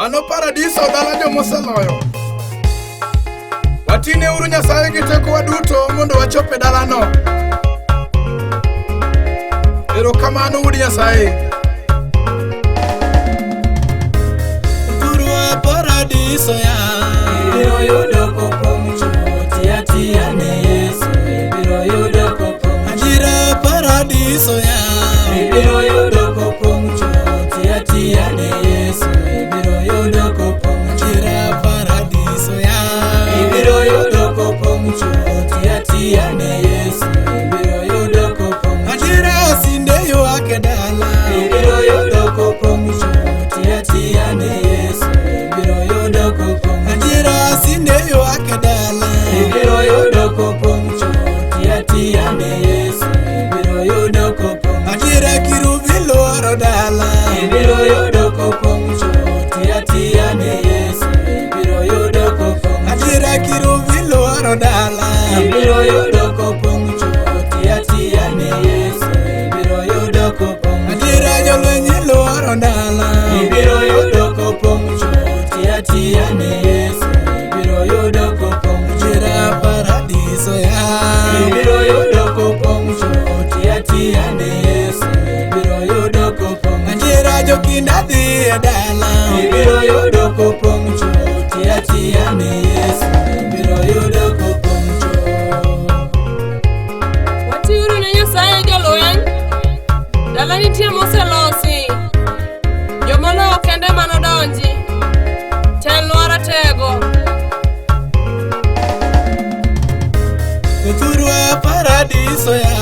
Mano paradiso dala jomoseloyo. Watine uru Nyasaye gi tekowa duto mondo wachop e dalano. Erokamano wuod Nyasaye. Thurwa paradiso ya Ibiro yudo kopong' chuth, tiya tiya ne Yesu. Ibiro yudo kopong' Ajira paradiso ya Ibiro yudo kopong' chuth, tiya tiya ne Yesu. Ibiro yudo kopong' chuth. Ajira paradiso ya Ibiro yudo kopong' chuth, tiya tiya ne Yesu. Ibiro yudo kopong' chuth. Ajira sinde ywak e dala Ibiro yudo kopong' chuth, tiya tiya ne Yesu. Ibiro yudo kopong' chuth. Ajira sinde ywak e dala Ibiro yudo kopong' chuth, tiya tiya ne Yesu. Ibiro yudo kopong' chuth. Ajira kirubi luoro dala Ibiro yudo kopong' chuth, tiya tiya ne Yesu. Ibiro yudo kopong' chuth. Ajira kirubi luoro dala Ibiro yudo kopong' chuth, tiya tiya ne Yesu. Ibiro yudo kopong' chuth. Ajira jolweny luoro dala Ibiro yudo kopong' chuth, tiya tiya ne Yesu. Ibiro yudo kopong' chuth. Ajira paradiso ya Ibiro yudo kopong' chuth, tiya tiya ne Yesu. Ibiro yudo kopong' chuth. Ajira jokinda dhi e dala Ibiro yudo kopong' chuth, tiya tiya ne Yesu. Ibiro yudo kopong' chuth. Watiuru ne Nyasaye jolweny. Dala nitie moselosi. Jomoloyo kende manodonji. Telnwa ratego. Jothurwa paradiso ya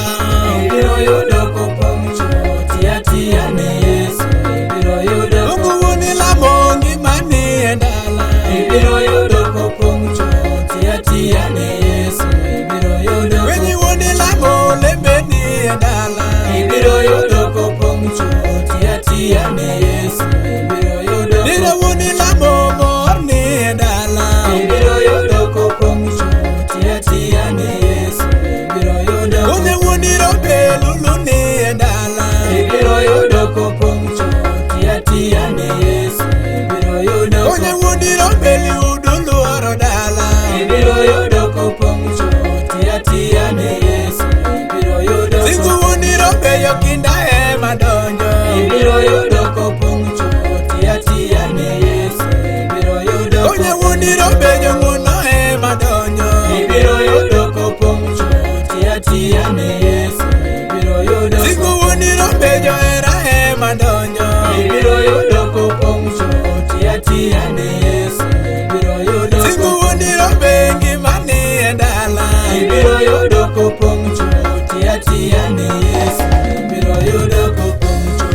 Ibiro yudo kopong' chuth, tiya tiya ne Yesu. Ibiro yudo Mungu wuon ilamo ngimani e dala Ibiro yudo kopong' chuth, tiya tiya ne Yesu. Ibiro yudo Winyi wuon ilamo lembeni e dala Ibiro yudo kopong' chuth, tiya tiya ne Yesu. Ibiro yudo Dira wuon ilamo morni e dala Ibiro yudo kopong' chuth, tiya tiya ne Yesu. Ibiro yudo Onye wuon irombe luluni e dala Ibiro yudo kopong' chuth, tiya tiya ne Yesu. Ibiro yudo Onye wuon irombe liudu luoro dala Ibiro yudo kopong' chuth, tiya tiya ne Yesu. Ibiro yudo Singu wuon irombe jokinda ema donjo Ibiro yudo kopong' chuth, tiya tiya ne Yesu. Ibiro yudo Onye wuon irombe jong'uono ema donjo Ibiro yudo kopong' chuth, tiya tiya ne Yesu. Ibiro yudo Singu wuon irombe johera ema donjo Ibiro yudo kopong' chuth, tiya tiya ne Yesu. Ibiro yudo Singu wuon irombe ngimani e dala Ibiro yudo kopong' chuth, tiya tiya ne Yesu. Ibiro yudo kopong' chuth.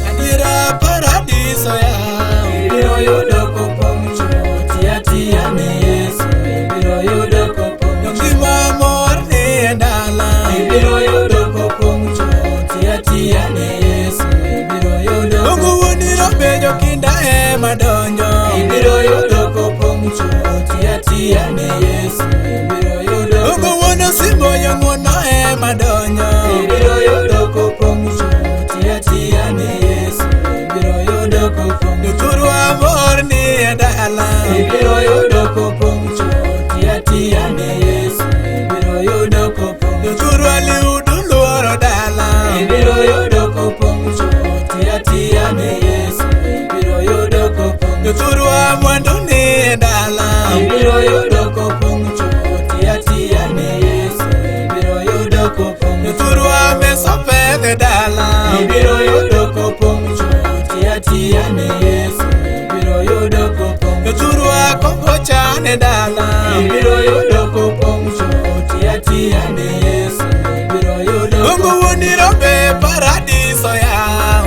Adiera paradiso ya Ibiro yudo kopong' chuth, tiya tiya ne Yesu. Ibiro yudo kopong' chuth. Ngima mor ni e dala Ibiro yudo kopong' chuth, tiya tiya ne Yesu. Ibiro yudo Mungu wuon irombe jokinda ema donjo Ibiro yudo kopong' chuth, tiya tiya ne Yesu. Ibiro yudo Mungu wuon osimbo jong'uono ema donjo Ibiro yudo kopong' chuth, tiya tiya ne Yesu. Ibiro yudo kopong' chuth. Jothurwa mor ni e dala Ibiro yudo kopong' chuth, tiya tiya ne Yesu. Ibiro yudo kopong' chuth. Jothurwa liudu luoro dala Ibiro yudo kopong' chuth, tiya tiya ne Yesu. Ibiro yudo kopong' chuth. Jothurwa mwandu ni e dala Ibiro yudo kopong' chuth, tiya tiya ne Yesu. Ibiro yudo kopong' chuth. Jothurwa meso peth e dala Ibiro yudo kopong' chuth, tiya tiya ne Yesu. Ibiro yudo kopong' chuth. Jothurwa kombo chan e dala Ibiro yudo kopong' chuth, tiya tiya ne Yesu. Ibiro yudo Mungu wuon irombe paradiso ya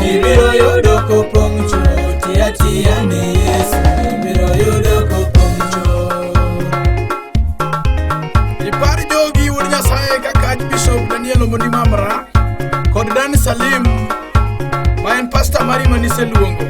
Ibiro yudo kopong' chuth, tiya tiya ne Yesu. Ibiro yudo kopong' chuth. Ipar jogi wuod Nyasaye kaka Archbishop Daniel Omondi Mamra kod Dan Salim ma en pasta mari maniseluongo.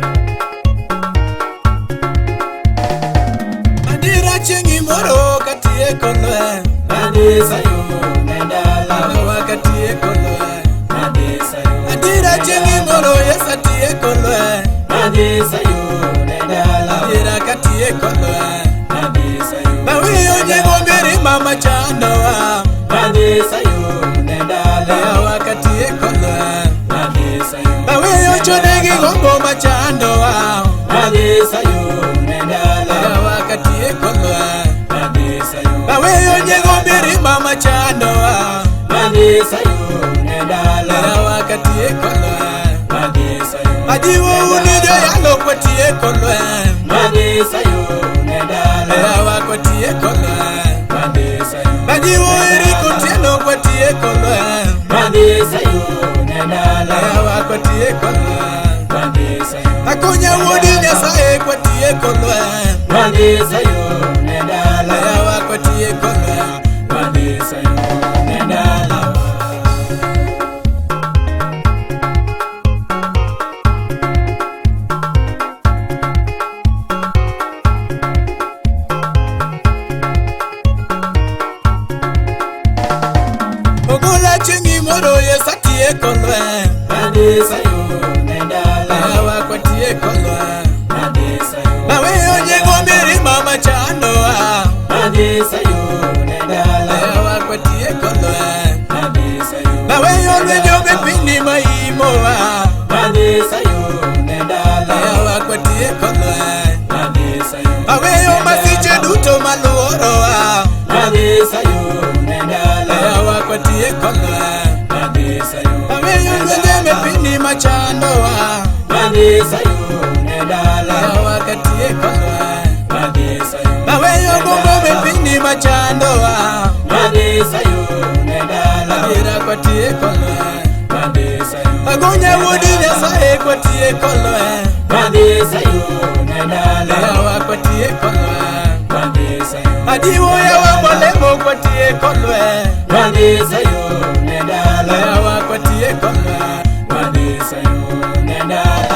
Wadhi Sayun e dala. Adiera katieko lweny. Wadhi Sayun. Aweyo nyego mirima machandowa. Wadhi Sayun e dala. Yawa katieko lweny. Wadhi Sayun. Aweyo chode gi gombo machandowa. Wadhi Sayun e dala. Yawa katieko lweny. Wadhi Sayun. Aweyo nyego mirima machandowa. Wadhi Sayun e dala. Yawa katieko lweny. Wadhi Sayun. Ajiwo uni joyalo kwatieko lweny. Wadhi Sayun e dala. Yawa kwatieko lweny. Wadhi Sayun. Ajiwo Eric Otieno kwatieko lweny. Wadhi Sayun e dala. Yawa kwatieko lweny. Wadhi Sayun. Akonya wuodi Nyasaye kwatieko lweny. Wadhi Sayun e dala. Yawa kwatieko lweny. Wadhi Sayun e dala. Ogola chieng' moro Yesu atieko lweny. Wadhi Sayun e dala. Yawa kwatieko lweny. Wadhi Sayun. Aweyo nyego mirima machandowa. Wadhi Sayun e dala. Yawa kwatieko lweny. Wadhi Sayun. Aweyo lwenyo be piny maimowa. Wadhi Sayun e dala. Yawa kwatieko lweny. Wadhi Sayun. Aweyo masiche duto maluorowa. Wadhi Sayun e dala. Yawa kwatieko lweny. Wadhi Sayun. Aweyo lwenje me piny machandowa. Wadhi Sayun e dala. Yawa katieko lweny. Wadhi Sayun. Aweyo gombo me piny machandowa. Wadhi Sayun e dala. Adiera kwatieko lweny. Wadhi Sayun. Agonya wuodi Nyasaye kwatieko lweny. Wadhi Sayun e dala. Yawa kwatieko lweny. Wadhi Sayun. Ajiwo yawa molemo kwatieko lweny. Wadhi Sayun e dala. Yawa kwatieko lweny. Wadhi Sayun e dala.